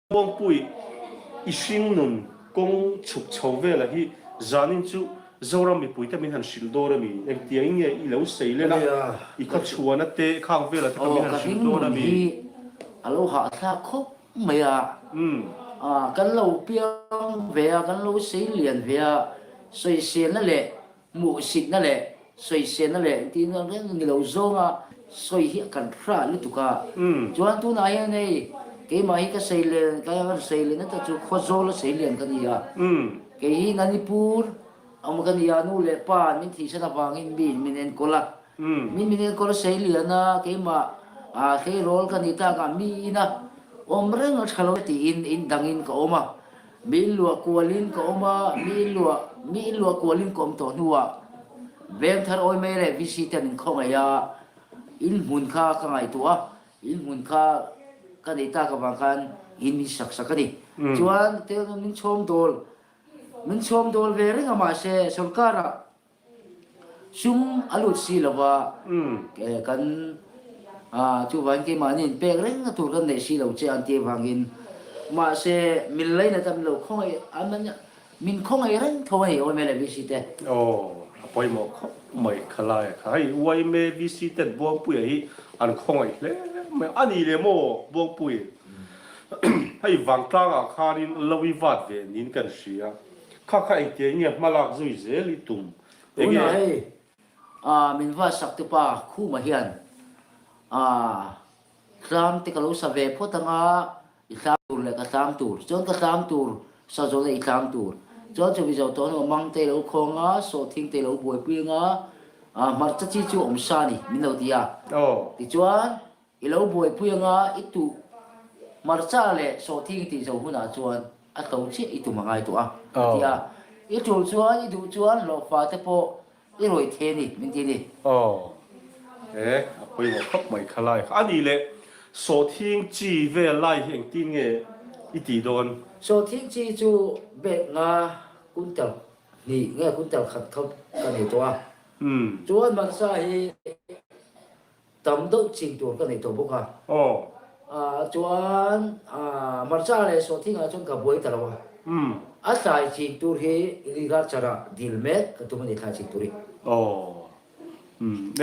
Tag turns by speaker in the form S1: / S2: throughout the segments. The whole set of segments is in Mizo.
S1: Buangpui, i hringnun kawng chhuk chho vela hi zanin chu Zoram mipuite min han hrilh dawn a mi? Engtiangin nge i lo sei len a, i khawchhuana te khang vela te kha min
S2: Aw,
S1: han
S2: ka
S1: hrilh dawn a
S2: hringnun
S1: mi?
S2: hi a lo hahthlak khawp mai a, kan lo piang ve a, kan lo sei lian ve a, sawiselna leh Hmuhsitna leh sawiselna leh tihna reng ni lo zawnga sawi hi kan hra lutuk a. Chuan tunah hian hei keimah hi ka seilen ka rawn seilen nata chu Khawzawl a seilian ka ni a. Kei hi Nanipur awm ka ni a, nu leh pa min thihsan avangin mi in min enkawl a. Mi min enkawl a seilian a, keimah tleirawl ka ni tak a, mi ina awm reng a tha lo tiin in dangin ka awm a. Mi inluah kualin ka awm a, mi inluah mi inluah kualin ka awm tawh hnuah Vengthar awi mai leh VC ten min khawngaih a, in hmun kha ka ngaihtuah a, in hmun kha ka neih tak avang khan in min sak sak a ni. Chuan tel min chhawm dawl min chhawm dawl ve reng a mahse sorkarah Sum a lut si lo va, kan chuvangin keimahni in pek reng na tur kan neih si lo che an tih avangin mahse min lainat a min lo khawngaih a min khawngaih reng tho a ni Yma leh VC te.
S1: Aw, a pawimawh khawp mai khalai kha. Hei Yma VC ten Buangpuia hi an khawngaih hle mai a ni le maw Buangpui? Hei vangtlangah khanin lo i vat ve niin kan hria. Kha kha engtiang nge hma lak zui zel i tum? Enge?
S2: Tunah hei ah min va sak te pa Khuma hian ah tlam te ka lo sa ve phawt anga i tlam tur leh ka tlam tur chuan ka tlam tur sa zawh leh i tlam tur chuan chumi zo tawh hnuah mang te i lo khawng a sawhthing te i lo buaipui anga ah hmarcha chi chu awm sa a ni min lo ti a tichuan I lo buaipui anga i tuh hmarcha leh sawhthing i tih zo hunah chuan a tlo chiah i tum a ngai tawh a, a ti a. I tul chuan i duh chuan hlawhfa te pawh i rawih thei a ni, min ti a ni.
S1: Aw, e, a pawimawh khawp mai kha lai kha. A nih leh sawhthing chi vel lai hi engtin nge i tih dawn?
S2: Sawhthing chi chu bag nga kuntal hnih nge kuntal khat kha ka nei tawh a. Chuan hmarcha hi Tam deuh chin tur ka nei tawh bawk a.
S1: Aw.
S2: Chuan hmarcha leh sawhthingah chuan ka buai ta lo a. A thlai chin tur hi agriculture ah dil mek ka tum a ni thlai chin tur hi.
S1: Aw.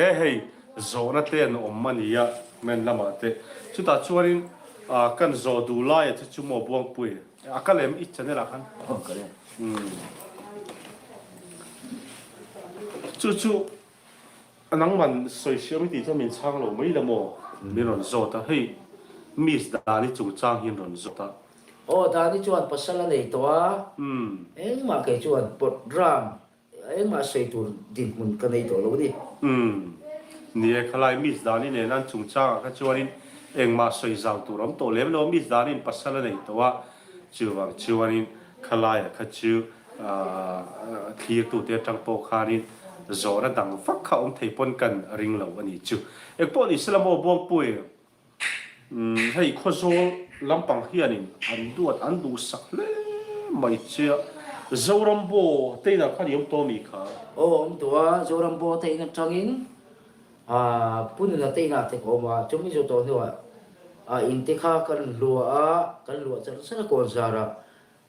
S1: E hei zawhna te an awm a nia men lamah te. Chutah chuanin kan zawh duh laia che chu maw Buangpui a kal em i channel ah khan?
S2: Aw kal e.
S1: Chu chu Nangman sawi hriam i tih chuan min chhang lo mai la maw? Min rawn zawt a, hei Miss Dani chungchang hi an rawn zawt a.
S2: Aw Dani chuan pasal a nei tawh a, engmah kei chuan pawt ram engmah sawi tur dinhmun ka nei tawh lo a ni.
S1: Umm. Ni e, khalai Miss Dani nen an chungchangah kha chuanin engmah sawi zau tur awm tawh lem lo a, Miss Dani'n pasal a nei tawh a, chuvang chuanin khalaiah kha chu Thlirtute atang pawh khanin zawhna dang vak kha awm thei pawn kan ring lo a ni chu. Engpawh ni sela maw Buangpui, hei Khawzawl lampang hianin an duat an duhsak hle mai che a, Zoram Baw te inah khan i awm tawh mi kha?
S2: Aw awm tawh a, Zoram Baw te in atangin Pu Nuna te inah te ka awm a, chumi zawh tawh hnuah in te kha kan luah a, kan luah char char a Kawnzarah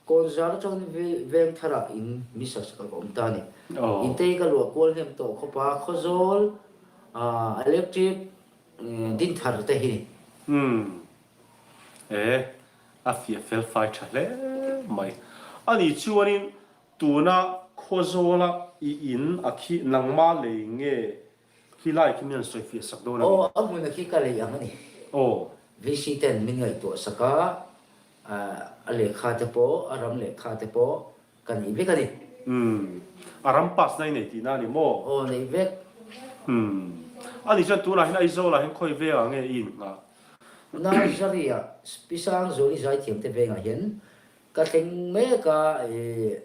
S2: Kawnzar atangin veng tharah in mi sak sak a ka awm ta a ni. Intei ka luah kual hnem tawh khawp a, Khawzawl electric din thar te hi ni.
S1: Umm. E, a fiah fel fai tha hle mai. Ani chuanin tuna Khawzawla i in a khi nangma lei nge khi lai khi min han sawi fiah sak dawn a ni.
S2: Aw, a hmun a khi ka lei ang a ni.
S1: Aw.
S2: VC ten min ngaihtuah sak a. A lehkha te pawh, a ram lehkha te pawh ka neih vek a ni.
S1: Umm. A ram pass na i nei tihna a ni maw?
S2: Aw, neih vek.
S1: Umm. A nih chuan tunah hian Aizawl ah hian khawi vengah nge i innghah?
S2: Nursery ah Pi Sangzuali zaithiam te vengah hian ka thleng mek a, ih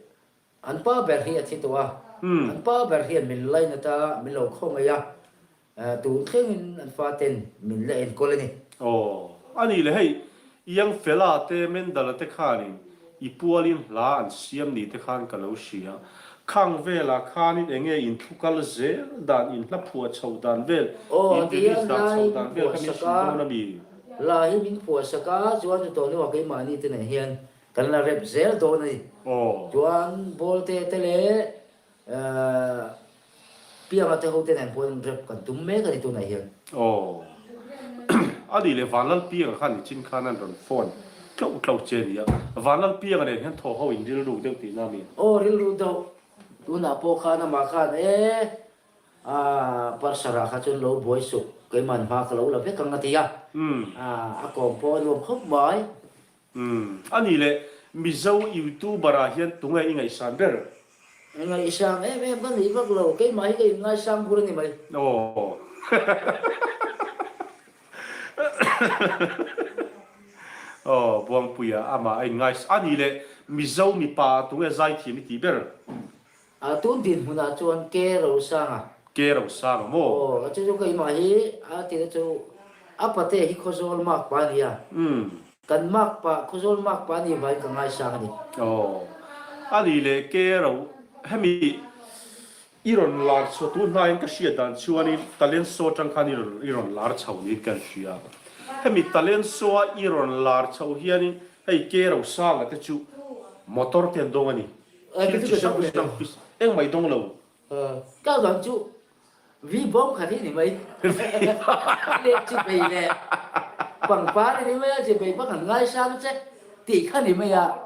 S2: an pa ber hi a thi tawh a, an pa ber hian min lainat a, min lo khawngaih a, Tun thlengin an faten min la enkawl a ni.
S1: Aw, a nih le hei, Iang Fela te Mendala te khanin i pualin hla an siam ni te khan ka lo hria. Khang velah khanin enge in thu kal zel dan, in hla phuah chho dan vel,
S2: Aw,
S1: in
S2: tihian
S1: release dah
S2: hla
S1: chho
S2: in
S1: dan vel
S2: phuah
S1: kha min
S2: sak
S1: hrilh
S2: a,
S1: dawn a mi?
S2: Hla hi min phuahsak a, chuan chutawh hnuah keimahni te nen hian kan la rep zel dawn a ni. Chuan Bawlte te leh Pianga te ho te nen pawhin rep kan tum mek a ni tunah hian.
S1: Aw. A nih leh Vanlal Pianga khan nichin khan an rawn phone tloh tloh che a ni a. Vanlal Pianga nen hian thaw ho in rilru deuh tihna a mi?
S2: Aw rilru deuh. Tunah pawh khan amah khan e Parsara kha chuan lo buai suh, keimah hma ka lo la vek ang a ti a. A kawm pawh a nuam khawp mai.
S1: Umm, a nih leh Mizo YouTuber ah hian tunge i ngaihsan ber?
S2: Ngaihsang em em ka nih vak lo, keimah hi ka inngaisang bur a ni mai.
S1: Aw. Aw, Buangpuia amah a inngaisang. A nih leh Mizo mipa tunge zaithiam i tih ber?
S2: A tun dinhmunah chuan Ke Rosanga.
S1: Ke Rosanga maw?
S2: Aw, chu chu keimah hi a tina chu a pate hi Khawzawl makpa a nia. Kan makpa, Khawzawl makpa a nih vangin ka ngaisang a ni.
S1: Aw, a nih leh Ke Ro, hemi i rawn lar chho tun hnaiin ka hriat dan chuanin Talent Show atang khan i rawn i rawn lar chho niin kan hria. Hemi Talent Show a i rawn lar chho hianin hei Ke Rosanga te chu motor te an dawng a ni. Thil chi hrang hrang engmah i dawng lo.
S2: Ka vang chu vi bawm khat hi ni mai. Leh chi bei leh pangpar a ni mai a, chi bei bak an ngaisang che tih kha ni mai a.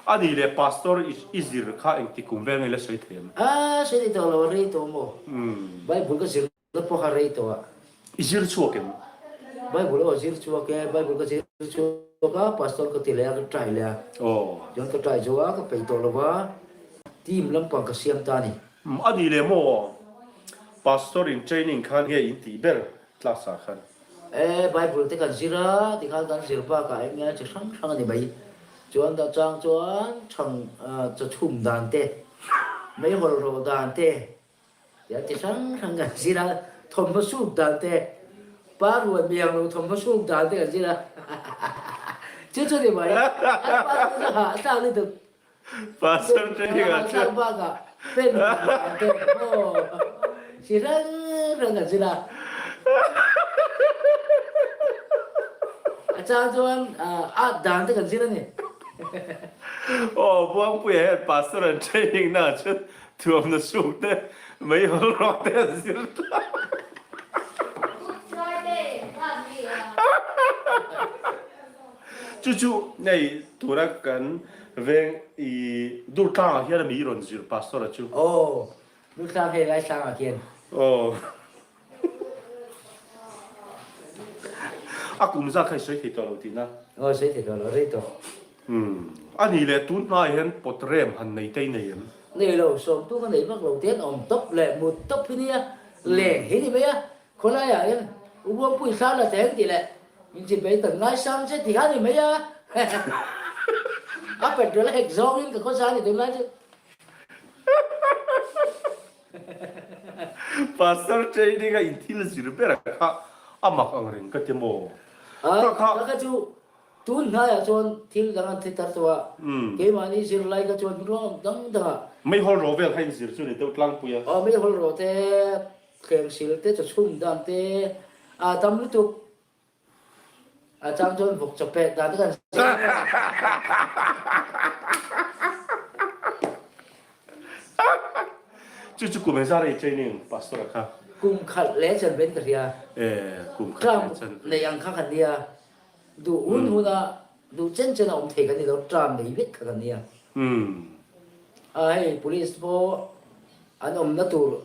S1: A nih leh Pastor i zir kha engti kum vel nge la sawi thei em?
S2: A sawi thei tawh lo, a rei tawh maw? Bible ka zir Na pawh a rei tawh a.
S1: I zir chhuak em?
S2: Bible aw zir chhuak e, Bible ka zir chhuak a, Pastor ka ti leh a, ka try leh a.
S1: Aw.
S2: Chuan ka try zo a, ka peih tawh lo va, team lampang ka siam ta a ni.
S1: Umm a ni leh maw? Pastor in training khan nge in tih ber class ah khan?
S2: E, Bible te kan zir a, tikhan kan zir bakah eng nge chi hrang hrang a ni mai. Chuan dah chang chuan chhang chawchhum dan te, meihawl rawh dan te, Tia ti hrang hrang kan zir a, thawmhnaw suk dan te, pa ruan miang lo thawmhnaw suk dan te kan zir a, chu chu ni mai, an pa chu a hahthlak lutuk,
S1: Pastor training ah
S2: hahthlak bakah pen dan te aw chi hrang hrang kan zir a, a chang chuan at dan te kan zir a ni.
S1: Aw Buangpuia hian Pastor an training na ah chuan Thuamna suk te, meihawl rawh te an zir ta. Chu chu hei tuna kan veng i Durtlang ah hian a mi rawn zir Pastor a chu.
S2: Aw, Durtlang hei Laitlang ah khian.
S1: Aw. A kum zat kha i sawi thei tawh lo tihna.
S2: Aw sawi thei tawh lo, rei tawh.
S1: Umm, a nih leh tun hmaah hian pot rem han nei te i nei em?
S2: Nei lo, sawmtu ka nei vak lo te an awm tawp leh mut tawp hi nia, leng hi ni mai a, khawlaiah hian u Buangpui thla la teng tih leh min chi bei kan ngaisang che tih kha ni mai a, a petrol a hek zawngin ka khawsa a ni tunlai chu.
S1: Pastor training a in thil zir ber kha a mak ang reng ka ti maw?
S2: Ka kha. Ka kha chu tun hnaiah chuan thil dang an thi tar tawh a, keimahni zirlai kha chuan ruang dang dang ah.
S1: Meihawl rawh vel kha in zir chu ni deuh tlangpui a.
S2: Aw meihawl rawh te, thlengsil te, chawchhum dan te a tam lutuk. A chang chuan vawk chaw pek dan te kan zir a.
S1: Chu chu kum engzat a i training pastor a kha?
S2: Kum khat leh chan ven ka hria.
S1: E kum khat leh chan ven.
S2: Tram nei ang kha kan nia. Duh hun hun a duh chen chen a awm thei kan ni lo tram nei vek kha kan nia. A hei police pawh An awmna tur,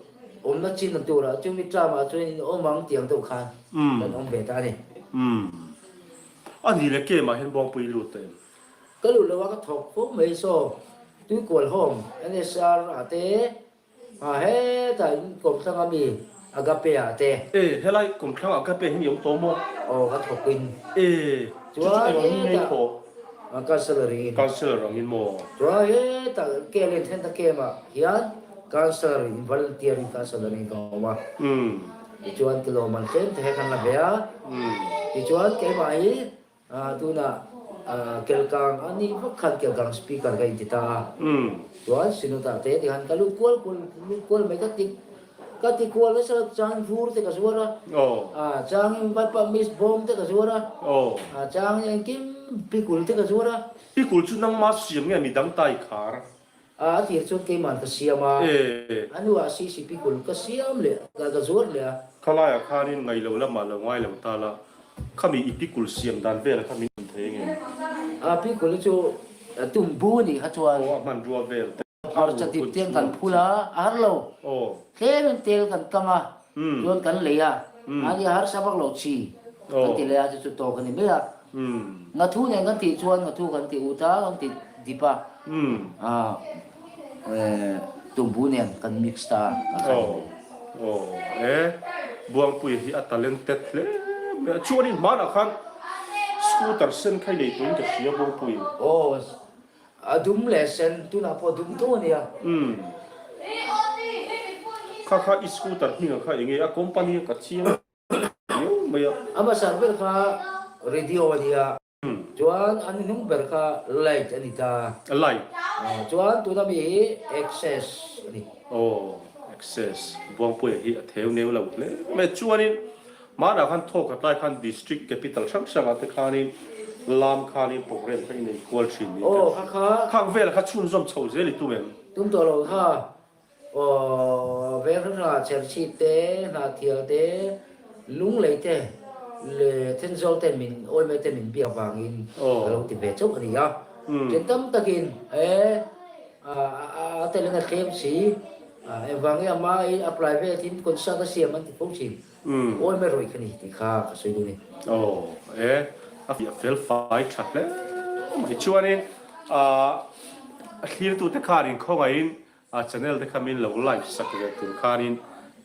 S2: awmna chin turah chumi term-ah chuan in awm ang tih ang deuh khan kan awm ve ta a ni.
S1: Umm. A ni leh game ah hian Buangpui i lut ta em?
S2: Ka lut lo a, ka thawk fo mai saw Tuikual Home, NSR ah te, ah hetah in kawmthlang a mi Agape ah te.
S1: E, helai kawmthlang Agape hi mi awm tawh maw?
S2: Aw, ka thawk in.
S1: E, chu chu
S2: Chuan
S1: eng angin nge i
S2: hetah
S1: thawh?
S2: Councillor in.
S1: Councillor angin maw?
S2: Chuan hetah KLN Thenta Camp ah hian Councillor in volunteer in Councillor in ka awm a. Tichuan tilawm an tlem te he kan la ve a. Tichuan keimah hi tunah Kelkang a nih vak khan Kelkang Speaker ka inti ta a. Chuan Synod ah te tikhan ka lut kual kual lut kual mai ka ti. Ka ti kual nasa changin vur te ka zuar a, changin vaipa miss bawm te ka zuar a, changin engkim pikul te ka zuar a.
S1: Pikul chu nangma siam nge midang tai khar?
S2: A tir chuan keiman ka siam a, a hnuah CC pikul ka siam leh ka zuar leh a.
S1: Khalaiah khanin ngailo lamah lo ngai lo ta la, khami i pikul siam dan velah kha min awm thei angem?
S2: A pikul hi chu tumbu a nih kha chuan.
S1: Aw a hmanrua vel te.
S2: Hmarcha dip te an kan phul a, a har lo. Tlemin tel kan kang a, chuan kan lei a, mahni a harsa vak lo chi kan ti leh a, chu chu tawk a ni mai a. Ngathu nen kan tih chuan ngathu kan ti ut a, kan ti dip a, tumbu nen kan mix ta a kha ni.
S1: Aw e, Buangpuia hi a talented hle mai a, chuanin hmanah khan scooter sen kha i nei tuin ka hria Buangpui.
S2: Aw A dum leh sen, tunah pawh dum tho a nia.
S1: Umm. Kha kha i scooter hming a kha enge a company a ka chiang viau mai a.
S2: A hmasa ber kha radio a nia, chuan a hnuhnung ber kha light a ni ta.
S1: Light.
S2: Chuan tuna mi hi access a ni.
S1: Aw, access. Buangpuia hi a theu neu lo hle mai. Chuanin Hmanah khan thawk a tlai khan District Capital hrang hrangah te khanin lam khanin programme kha i nei kual thin niin
S2: ka hria.
S1: Khang velah kha chhunzawm chho zel i tum em?
S2: Tum tawh lo kha aw veng hrang hrangah Cherchhip te, Hnahthial te, Lunglei te leh Thenzawl te min awimai te min biak vangin ka lo ti ve chauh a ni a. Then tam takin e a telin a thlem si engvangin amahin a private in concert a siam an ti fo thin. Awi mai rawih ka ni tih kha ka sawi duh a ni.
S1: Aw e, a fiah fel fai tha hle mai. Chuanin a thlirtute khanin khawngaihin a channel te kha min lo like sak ve tur khanin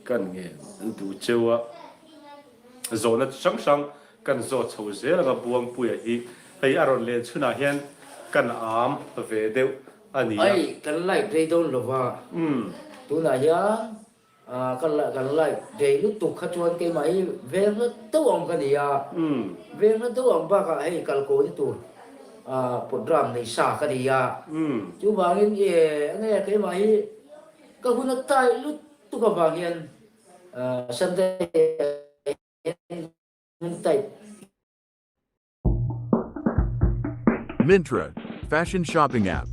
S1: kan ngen duh cheu a. Zawhna chi hrang hrang kan zawt chho zel anga Buangpuia hi hei a rawn len chhunah hian kan am ve deuh a ni a.
S2: Ai, kan like rei dawn lova tunah hian Ka kan like ve lutuk kha chuan keimah hi veng hla deuh ang ka ni a, veng hla deuh ang bakah hei kalkawhna tur program nei sa ka ni a, chuvangin enge keimah hi ka hun a tai lutuk avang hian Sunday ah hian hun tight.
S3: Myntra, fashion shopping app.